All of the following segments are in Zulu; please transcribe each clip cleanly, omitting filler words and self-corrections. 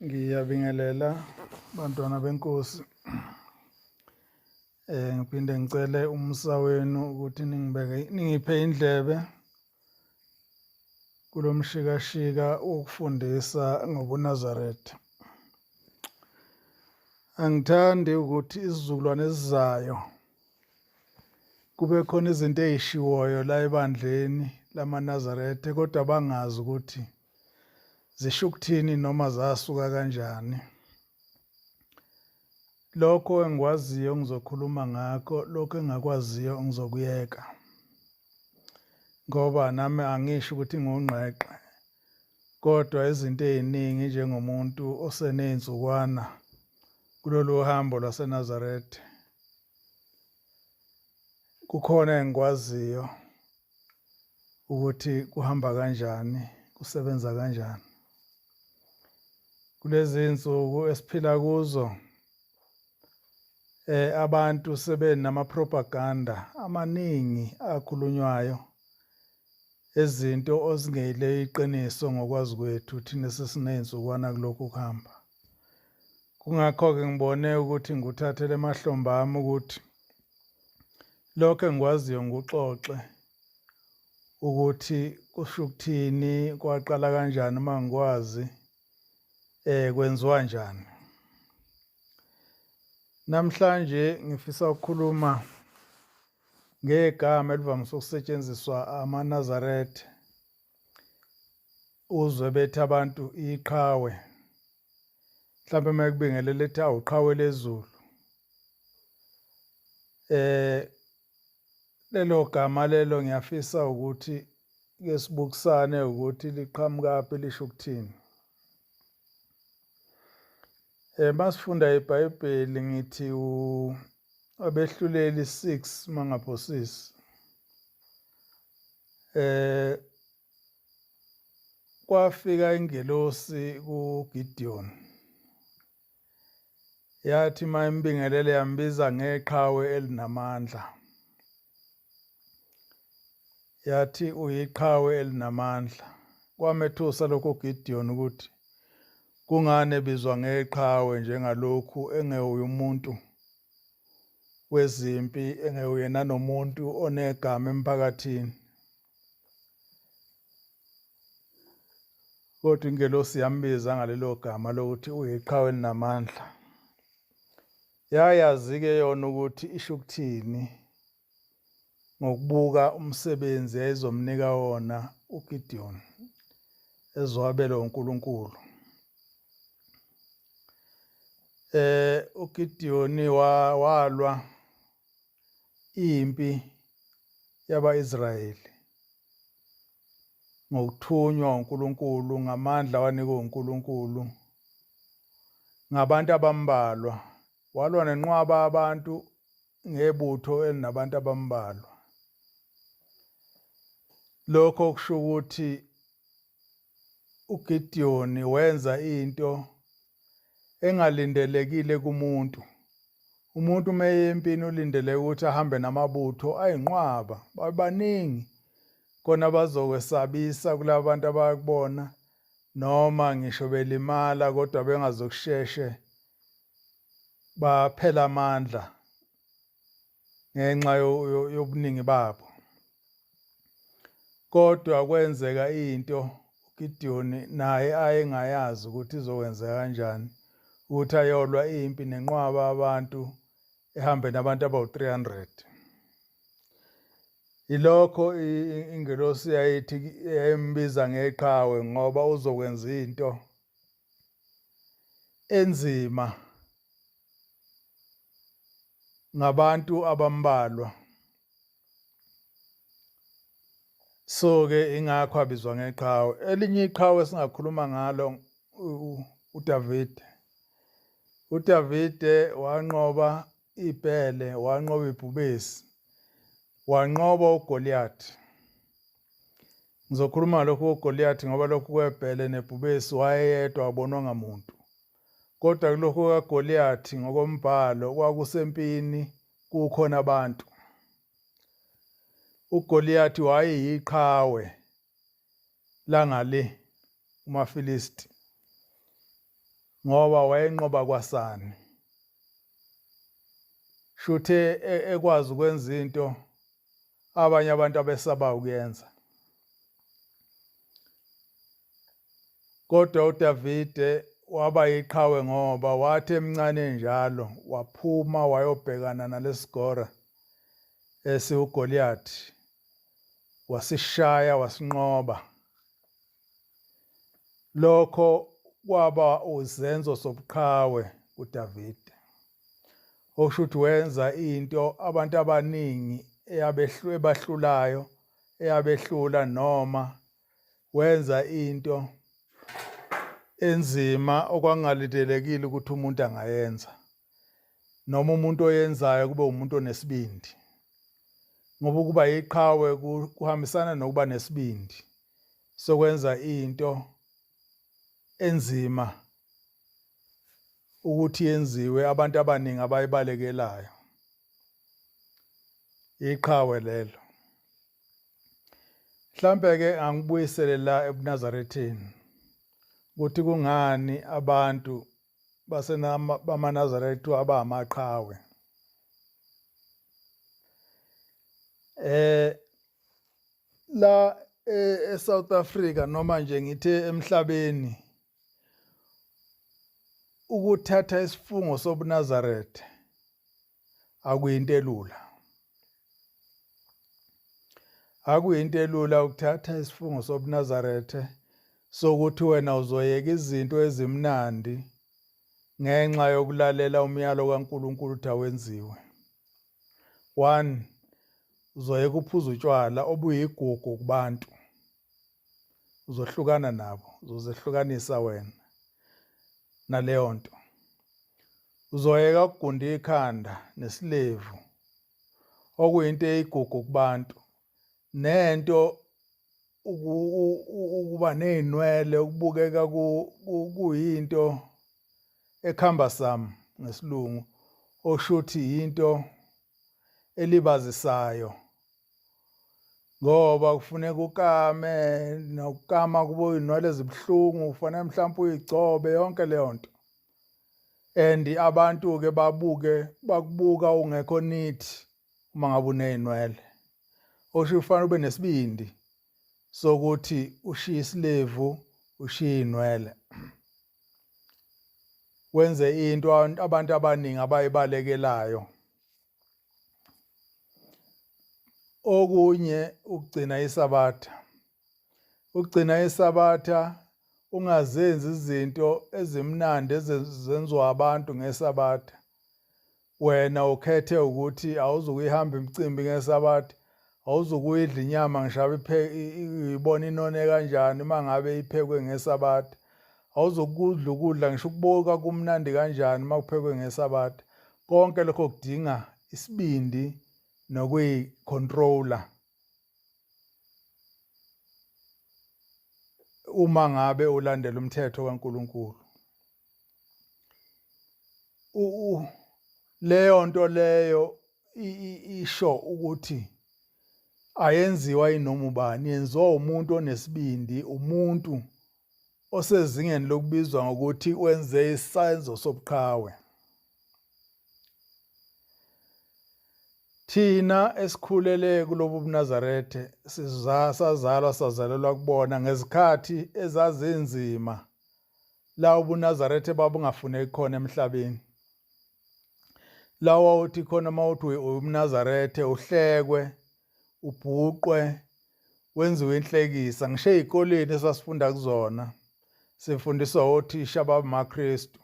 Ngiyabingelela bantwana benkosi. Ngiphinde ngicele umusa wenu ukuthi ningibeke ningiphe indlebe kulomshikashika wokufundisa ngobuNazaretha. Angithandi ukuthi isizukulwane esizayo kube khona izinto ey'shiwoyo la ebandleni lamaNazaretha kodwa bangazi ukuthi zisho ukuthini noma zasuka kanjani. Lokho engikwaziyo ngizokhuluma ngakho, lokho engingakwaziyo ngizokuyeka. Ngoba nami angisho ukuthi ngungqeqe kodwa izinto eziningi njengomuntu osenezinsukwana kulolu hambo lwaseNazaretha kukhona engikwaziyo ukuthi kuhamba kanjani, kusebenza kanjani. Kulezi insuku esiphila kuzo abantu sebenama propaganda amaningi akhulunywayo ezinto ozingeyile iqiniso ngokwazi kwethu thina sesinezinsukwana kulokhu kuhamba. Kungakho-ke ngibone ukuthi ngikuthathele emahlombe ami ukuthi lokho engikwaziyo ngikuxoxe ukuthi kusho ukuthini, kwaqala kanjani uma ngikwazi, kwenziwa njani. Namhlanje ngifisa ukukhuluma ngegama elivamise ukusetshenziswa amaNazaretha, uzwe bethi abantu iqhawe. Mhlawumbe uma ekubingelela ethi awu qhawe lezulu. Lelo gama lelo ngiyafisa ukuthi ke sibukisane ukuthi liqhamukaphi lisho ukuthini. Masifunda iBhayibheli ngithi abehluleli 6 mangaphosisi. Kwafika ingelosi kuGideon yathi mayimbingelele yambiza ngeqhawe elinamandla. Yathi uyiqhawe elinamandla. Kwamethusa lokho uGideon ukuthi kungani ebizwa ngeqhawe njengalokhu engewuye umuntu wezimpi engewuye nanomuntu onegama emphakathini. Kodwa ingelosi yambiza ngalelo gama lokuthi uyiqhawe elinamandla. Yayazi-ke yona ukuthi isho ukuthini ngokubuka umsebenzi yayizomnika wona uGideon ezowabelwa uNkulunkulu. UGideon walwa impi yaba-Israyeli ngokuthunywa uNkulunkulu ngamandla awanikwe uNkulunkulu ngabantu abambalwa. Walwa nenqwaba abantu ngebutho elinabantu abambalwa. Lokho kusho ukuthi uGidiyoni wenza into engalindelekile kumuntu. Umuntu uma eye empini ulindeleke ukuthi ahambe namabutho ayinqwaba, babaningi khona bazokwesabisa kulaba bantu abakubona noma ngisho belimala kodwa bengazokusheshe baphela amandla ngenxa yobuningi babo. Kodwa kwenzeka into uGidiyoni naye ayengayazi ukuthi izokwenzeka kanjani ukuthi ayolwa impi nenqwaba abantu ehambe nabantu abawu-300. Yilokho ingelosi yayithi yayimbiza ngeqhawe ngoba uzokwenza into enzima ngabantu abambalwa. So ke ingakho abizwa ngeqhawe. Elinye iqhawe esingakhuluma ngalo uDavide. UDavide wanqoba ibhele, wanqoba ibhubesi, wanqoba uGoliath. Ngizokhuluma ngalokhu koGoliath ngoba lokhu kwebhele nebhubesi wayeyedwa wabonwa ngamuntu. Kodwa kulokhu kaGoliath ngokombhalo kwakusempini kukhona abantu. UGoliath wayeyiqhawe langale kumaFilisti. Ngoba wayenqoba kwasani. Shuthe ekwazi ukwenza into abanye abantu abesaba ukuyenza. Kodwa uDavide waba yiqhawe ngoba wathi emncane njalo waphuma wayobhekana nalesigora esiwuGoliyathi wasishaya wasinqoba. Lokho kwaba uzenzo sobuqhawe kuDavide. Okusho ukuthi wenza into abantu abaningi eyabehlulayo, eyabehlula noma wenza into enzima okwakungalindelekile ukuthi umuntu angayenza noma umuntu oyenzayo kube umuntu onesibindi ngoba ukuba yiqhawe kuhambisana nokuba nesibindi sokwenza into enzima ukuthi yenziwe abantu abaningi abayibalekelayo iqhawe lelo. Mhlampe ke angibuyisele la ebuNazaretheni ukuthi kungani abantu baseBamanazaretha abamaqhawe. Eh la eSouth Africa noma nje ngithe emhlabeni ukuthatha isifungo sobuNazaretha akuyinto elula. Akuyinto elula ukuthatha isifungo sobuNazaretha sokuthi wena uzoyeka izinto ezimnandi ngenxa yokulalela umyalo kaNkulunkulu ukuthi awenziwe. One, uzoyeka uphuza utshwala obuyigugu kubantu. Uzohlukana nabo, uzozehlukanisa wena naleyo nto. Uzoyeka ukugunda ikhanda nesilevu okuyinto eyigugu kubantu nento ukuba nezinwele ukubukeka kuyinto ekhambasam ngesilungu oshuthi yinto elibazisayo ngoba kufuneka ukame nokukama kube inwele ezibuhlungu kufanele mhlawumbe uyigcobe yonke leyo nto and abantu-ke babuke bakubuka ungekho neat uma ngabe uney'nwele osho kufanele ube nesibindi sokuthi ushiye isilevu ushiye iy'nwele wenze into abantu abaningi abayibalekelayo. Okunye ukugcina iSabatha. Ukugcina iSabatha ungazenzi izinto ezimnandi ezenziwa abantu ngeSabatha. Wena ukhethe ukuthi awuzukuyihamba imicimbi ngeSabatha, awuzukuyidla inyama ngisho uyibona inone kanjani uma ngabe iphekwe ngeSabatha. Awuzukudla ukudla ngisho ukubuka kumnandi kanjani uma kuphekwe ngeSabatha. Konke lokho kudinga isibindi nokuyicontroller uma ngabe ulandela umthetho kaNkulunkulu. Leyo nto leyo isho ukuthi ayenziwa yinoma ubani, yenziwa umuntu onesibindi, umuntu osezingeni lokubizwa ngokuthi wenze isenzo sobuqhawe. Thina esikhulele kulobu buNazarethe sazalwa sazalelwa kubona ngezikhathi ezazinzima la ubuNazarethe babungafuneki khona emhlabeni. La wawuthi khona uma uthi umNazarethe uhlekwe, ubhuqwe, wenziwe inhlekisa. Ngisho ey'koleni esasifunda kuzona sifundiswa othisha abamaKristu.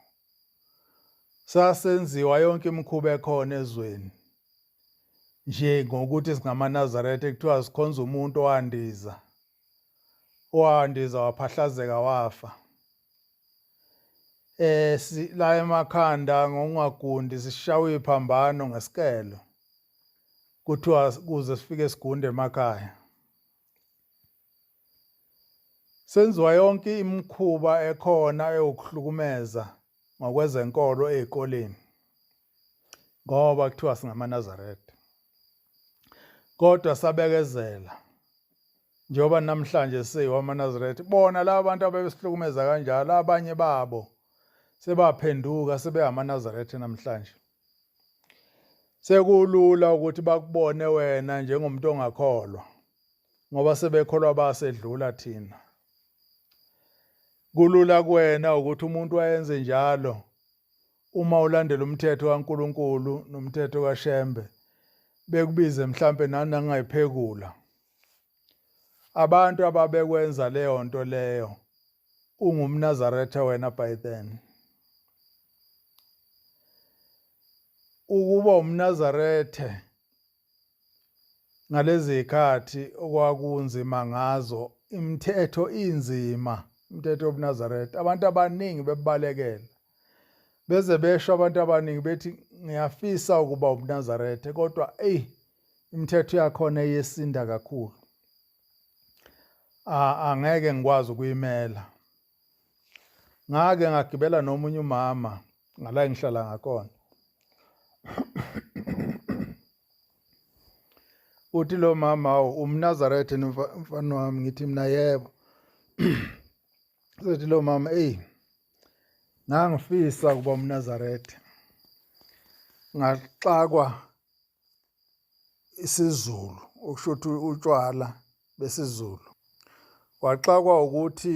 Sasenziwa yonke imikhuba ekhona ezweni nje ngokuthi singamaNazaretha kuthiwa sikhonza umuntu owandiza owandiza waphahlazeka wafa. Eh la emakhanda ngokungagundi sishawe iphambano ngesikelo kuthiwa kuze sifike sigunde emakhaya. Senziwa yonke imikhuba ekhona ewukuhlukumeza ngokwezenkolo ezikoleni ngoba kuthiwa singamaNazaretha. Kodwa sabekezela njengoba namhlanje siwamaNazaretha. Bona laba bantu ababesihlukumeza kanjalo abanye babo Sebaphenduka sebengamaNazaretha namhlanje. Sekulula ukuthi bakubone wena njengomuntu ongakholwa ngoba sebekholwa basedlula thina. Kulula kuwena ukuthi umuntu ayenze njalo uma ulandela umthetho kaNkuluNkulu nomthetho kaShembe bekubize mhlampe nanangayiphekula. Abantu ababekwenza leyo nto leyo ungumNazaretha wena by then. Ukuba umNazarethe ngalezi zikhathi okwakunzima ngazo imithetho inzima imithetho yobuNazaretha abantu abaningi bebalekela beze besho abantu abaningi bethi ngiyafisa ukuba umNazaretha kodwa eyi imithetho yakhona iyesinda kakhulu angeke ngikwazi ukuyimela ngake ngagibela nomunye umama ngala engihlala ngakhona uthi lo mama awu umNazaretha mfana wami ngithi mina yebo sethi lo mama eyi ngangifisa ukuba umNazaretha ngaxakwa isiZulu okusho ukuthi utshwala besiZulu. Waxakwa ukuthi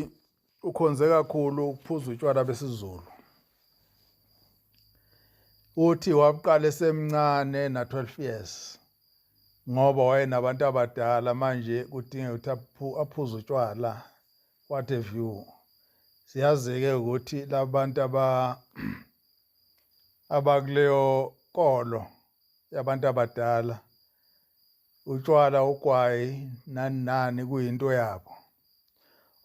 ukhonze kakhulu ukuphuza utshwala besiZulu. Uthi wabuqala esemncane na-12 years ngoba wayenabantu abadala manje kudingeka ukuthi aphuze utshwala what have you. Siyazi-ke ukuthi labantu aba abakuleyo nkolo yabantu abadala utshwala ugwayi nani nani kuyinto yabo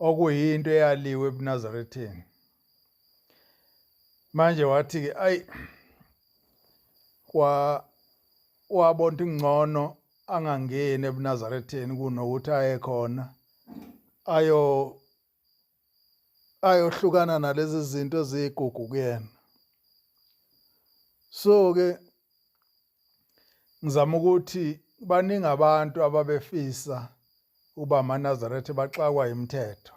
okuyinto eyaliwe ebuNazaretheni manje wathi ke ayi kwa wabona ukuthi ngcono angangeni ebuNazaretheni kunokuthi aye khona ayo ayohlukana nalezi zinto eziyigugu kuyena so ke ngizama ukuthi baningi abantu ababefisa uba amaNazaretha baxakwa imithetho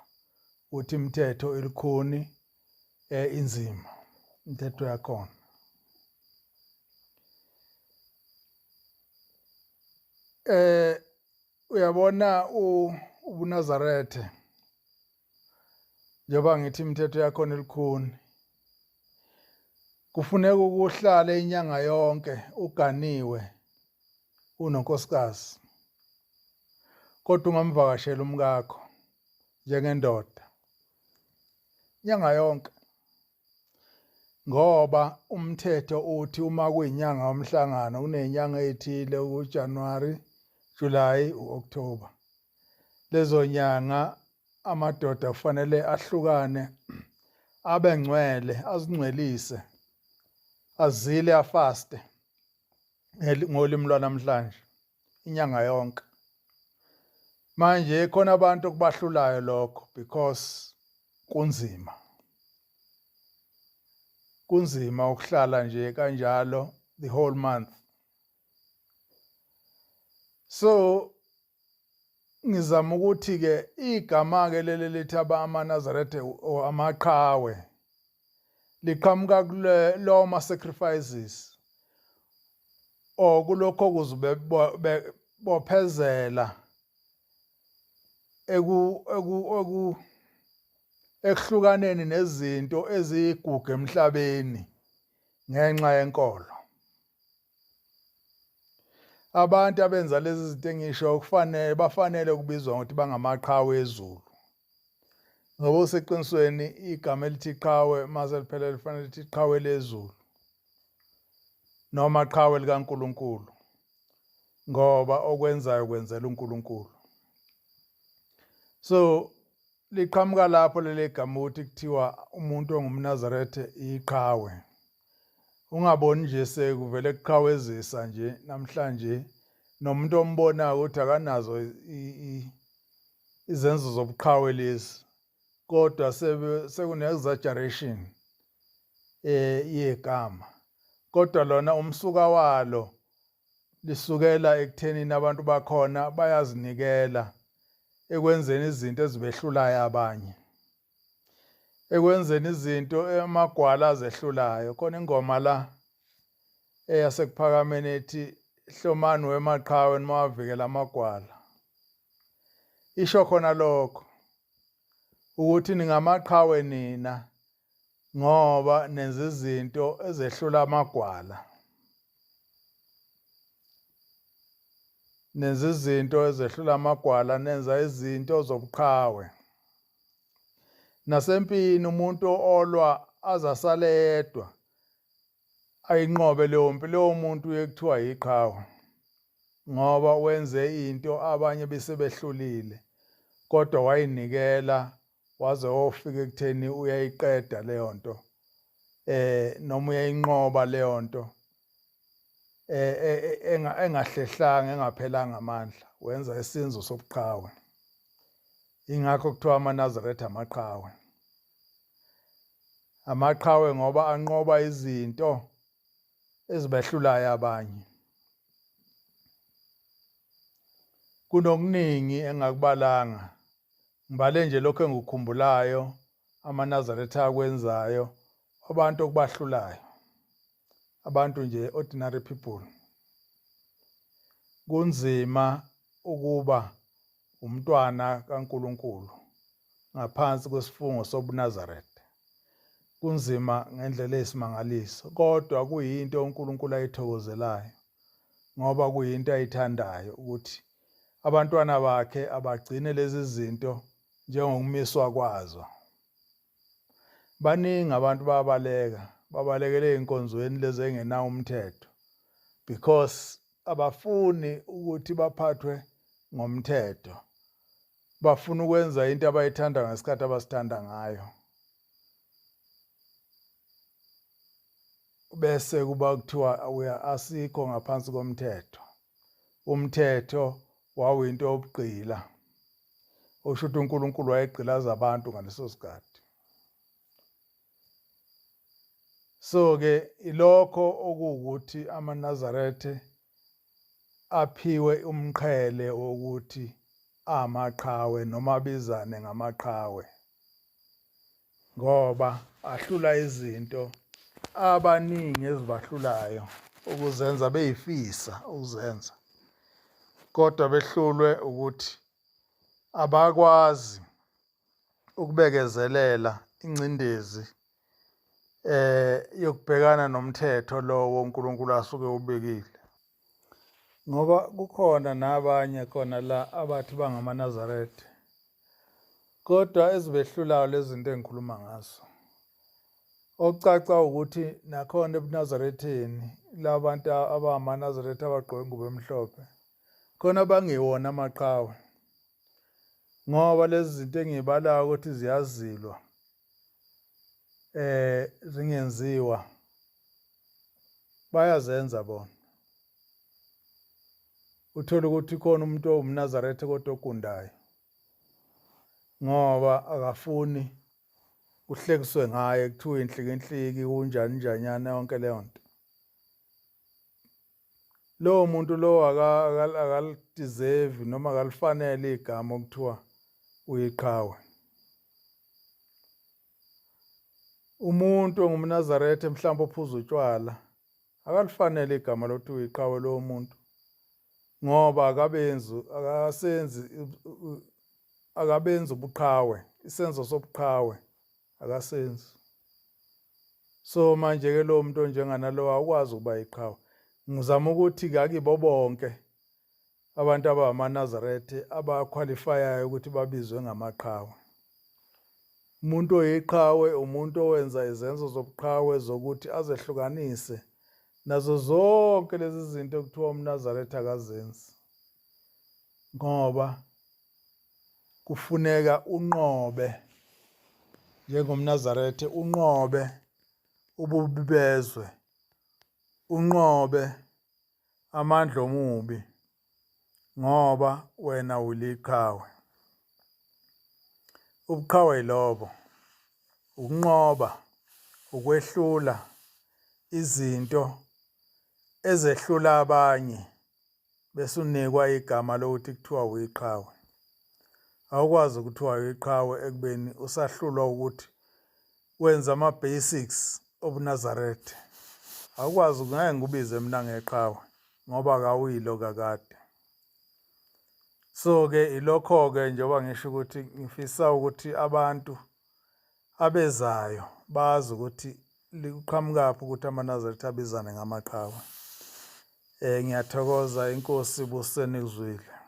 ukuthi imithetho ilikhuni eh inzima imithetho yakhona eh uyabona ubuNazaretha njengoba ngithi imithetho yakhona elikhuni kufuneka ukuhlale inyanga yonke uganiwe unonkosikazi kodwa ungamvakashela umkakho njengendoda inyanga yonke ngoba umthetho uthi uma kuyinyanga yomhlangano kunenyanga ethile uJanuary, July, uOctober. Lezo nyanga amadoda kufanele ahlukane abe ngcwele azingcwelise azile afaste ngolimi lwanamhlanje inyanga yonke manje khona abantu okubahlulayo lokho because kunzima kunzima ukuhlala nje kanjalo the whole month so ngizama ukuthi ke igama ke leli lithi amaNazaretha or amaqhawe liqhamuka kulo ma sacrifices or kulokho kuzobe bophezela eku eku eku ekuhlukaneni nezinto eziyigugu emhlabeni ngenxa yenkolo. Abantu abenza lezi zinto engisho kufanele bafanele ukubizwa ngokuthi bangamaqhawe ezulu. Ngoba useqinisweni igama elithi qhawe mase liphelele lifanele lithi qhawe lezulu noma qhawe likaNkuluNkulu ngoba okwenzayo kwenzela uNkulunkulu. So liqhamuka lapho leli gama ukuthi kuthiwa umuntu ongumNazaretha iqhawe. Ungaboni nje sekuvele kuqhawezisa nje namhlanje nomuntu ombonayo ukuthi akanazo izenzo zobuqhawe lezi kodwa sekune-exaggeration eh yegama kodwa lona umsuka walo lisukela ekuthenini abantu bakhona bayazinikela ekwenzeni izinto ezibehlulayo abanye. Ekwenzeni izinto amagwala azehlulayo. Khona ingoma la eyaseKuphakameni ethi hlomani wemaqhawe niwavikela amagwala. Isho khona lokho ukuthi ningamaqhawe nina ngoba nenza izinto ezehlula amagwala. Nenza izinto ezehlula amagwala, nenza izinto zobuqhawe. Nasempini umuntu olwa aze asale yedwa ayinqobe leyo mpi, lowo muntu uye kuthiwa yiqhawe ngoba wenze into abanye besebehlulile kodwa wayinikela waze wofika ekutheni uyayiqeda leyo nto noma uyayinqoba leyo nto engahlehlanga engaphelanga amandla, wenza isenzo sobuqhawe. Ingakho kuthiwa amaNazaretha amaqhawe. Amaqhawe ngoba anqoba izinto ezibehlulayo abanye. Kunokuningi engakubalanga, ngibale nje lokho engikukhumbulayo amaNazaretha akwenzayo abantu okubahlulayo. Abantu nje ordinary people. Kunzima ukuba umntwana kaNkulunkulu ngaphansi kwesifungo sobuNazaretha. Kunzima ngendlela eyisimangaliso, kodwa kuyinto uNkulunkulu ayithokozelayo ngoba kuyinto ayithandayo ukuthi abantwana bakhe abagcine lezi zinto njengokumiswa kwazo. Baningi abantu bayabaleka, babalekele ey'nkonzweni lezi ey'ngenawo umthetho because abafuni ukuthi baphathwe ngomthetho. Bafuna ukwenza into abayithanda ngesikhathi abasithanda ngayo. Bese kuba kuthiwa asikho ngaphansi komthetho. Umthetho wawuyinto yobugqila. Okusho ukuthi uNkulunkulu wayegqilaza abantu ngaleso sikhathi. So-ke ilokho okuwukuthi amaNazarethe aphiwe umqhele wokuthi amaqhawe noma abizane ngamaqhawe ngoba ahlula izinto abaningi ezibahlulayo ukuzenza beyifisa ukuzenza kodwa behlulwe ukuthi abakwazi ukubekezelela ingcindezi yokubhekana nomthetho lowo uNkulunkulu asuke ubekile. Ngoba kukhona nabanye khona la abathi bangamaNazaretha kodwa ezibehlulayo lezi zinto engikhuluma ngazo. Okucaca ukuthi nakhona ebuNazaretheni labantu abangamaNazaretha abagqoke ingubo emhlophe khona bangewona amaqhawe ngoba lezi zinto engiyibalayo ukuthi ziyazilwa zingenziwa bayazenza bona. Uthole ukuthi khona umuntu owumNazaretha kodwa ogundayo ngoba akafuni kuhlekiswe ngaye kuthiwa inhlikinhliki kunjani njanyana yonke leyo nto. Lowo muntu lowo akalideserve noma akalifanele igama okuthiwa uyiqhawe. Umuntu ongumNazaretha mhlawumbe ophuza utshwala akalifanele igama lokuthi uyiqhawe lowo muntu ngoba akabenzi akasenzi akabenzi ubuqhawe isenzo sobuqhawe akasenzi. So manje ke lowo muntu onjenganalowo awukwazi ukuba yiqhawe. Ngizama ukuthi kakibo bonke abantu abangamaNazaretha abakhwalifayayo ukuthi babizwe ngamaqhawe. Umuntu oyiqhawe umuntu owenza izenzo zobuqhawe zokuthi azehlukanise nazo zonke lezi zinto ekuthiwa umNazaretha akazenzi ngoba kufuneka unqobe njengomNazaretha, unqobe ububi bezwe, unqobe amandla omubi ngoba wena uliqhawe. Ubuqhawe yilobo, ukunqoba, ukwehlula izinto ezehlula abanye bese unikwa igama lokuthi kuthiwa uyiqhawe. Awukwazi ukuthiwa uyiqhawe ekubeni usahlulwa ukuthi wenza ama basics obuNazaretha. Awukwazi ngeke ngikubize mina ngeqhawe ngoba kawuyilo kakade. So ke ilokho ke njengoba ngisho ukuthi ngifisa ukuthi abantu abezayo bazi ukuthi liqhamukaphi ukuthi amaNazaretha abizane ngamaqhawe. Eh ngiyathokoza inkosi buseni kuzwile.